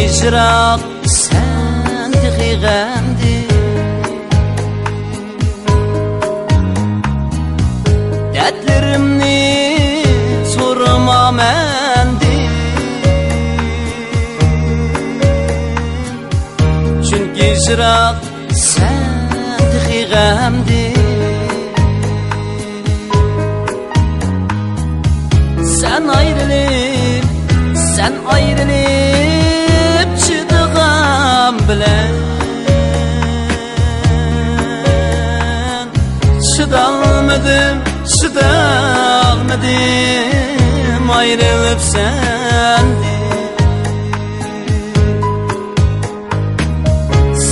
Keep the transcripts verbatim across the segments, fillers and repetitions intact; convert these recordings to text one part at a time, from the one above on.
يىراق سەن تېخى غەمدىن، دەردلىرىمنى سورىما مەندىن. چۈنكى يىراق سەن تېخى غەمدىن. سەن ئايرىلىپ، سەن ئايرىلىپ چىدىغان بىلەن، چىدالمىدىم، چىدالمىدىم ئايرىلىپ سەندىن.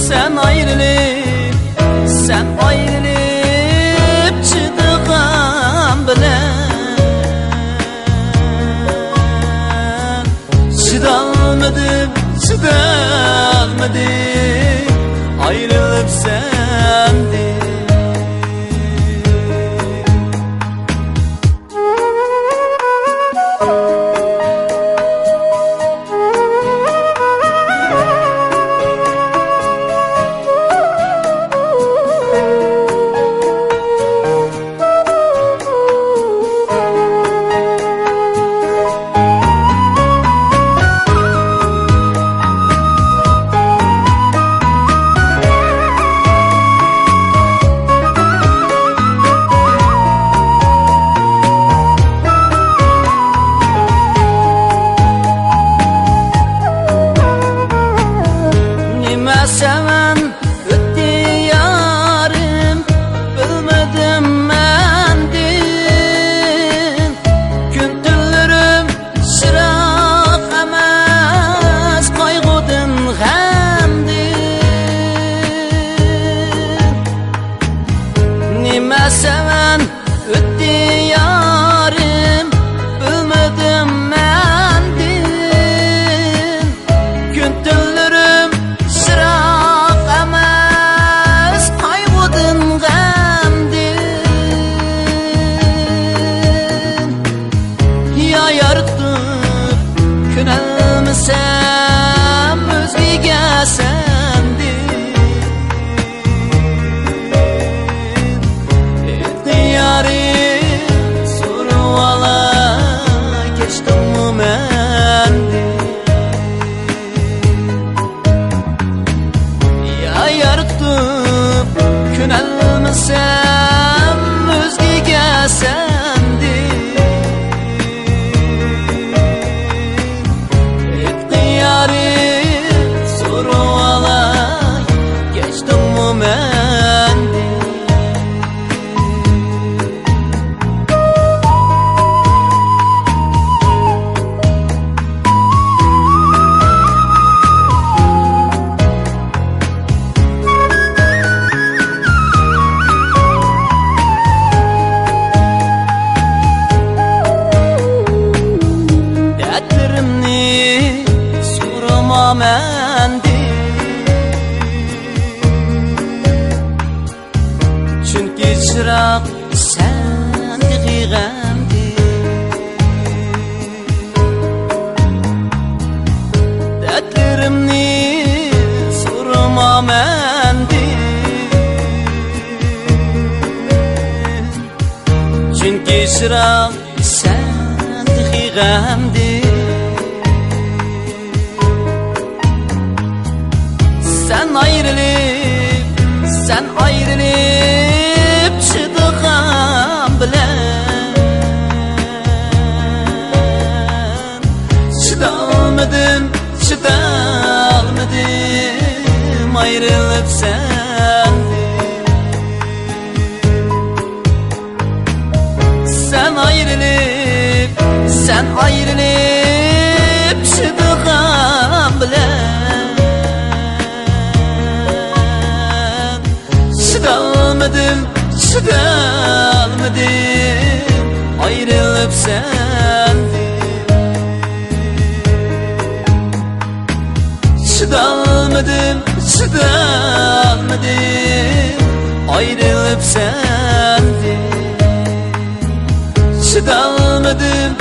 سەن ئايرىلىپ، سەن ئايرىلىپ چىدىغان بىلەن، چىدالمىدىم، چىدالمىدىم ئايرىلىپ سەندىن. نېمە سەۋەن ئۆتتى يارىم، بىلمىدىم مەندىن. كۈن تۈنلىرىم چىراغ ئەمەس، قايغۇدىن، غەمدىن. نېمە سەۋەن ئۆتتى يارىم، بىلمىدىم مەندىن. كۈن تۈنلىرىم چىراغ ئەمەس، قايغۇدىن، غەمدىن. يا يارىتىپ كۆنەلمىسەم ئۆزگىگە سەندىن. ئىختىيارىم سورىۋالا، كەچتىڭمۇ مەندىن؟ يا يارىتىپ كۆنەلمىسەم ئۆزگىگە سەندىن. ئىختىيارىم سورىۋالاي، كەچتىڭمۇ مەندىن؟ دەردلىرىمنى سورىما مەندىن. چۈنكى چىراغ سەن تېخى غەمدىن. دەردلىرىمنى سورىما مەندىن. چۈنكى چىراغ سەن تېخى غەمدىن. سەن ئايرىلىپ، سەن ئايرىلىپ چىدىغان بىلەن، چىدالمىدىم، چىدالمىدىم ئايرىلىپ سەندىن. سەن ئايرىلىپ، سەن ئايرىلىپ چىدىغان بىلەن، چىدالمىدىم، چىدالمىدىم ئايرىلىپ سەندىن. چىدالمىدىم، چىدالمىدىم ئايرىلىپ سەندىن. چىدالمىدىم،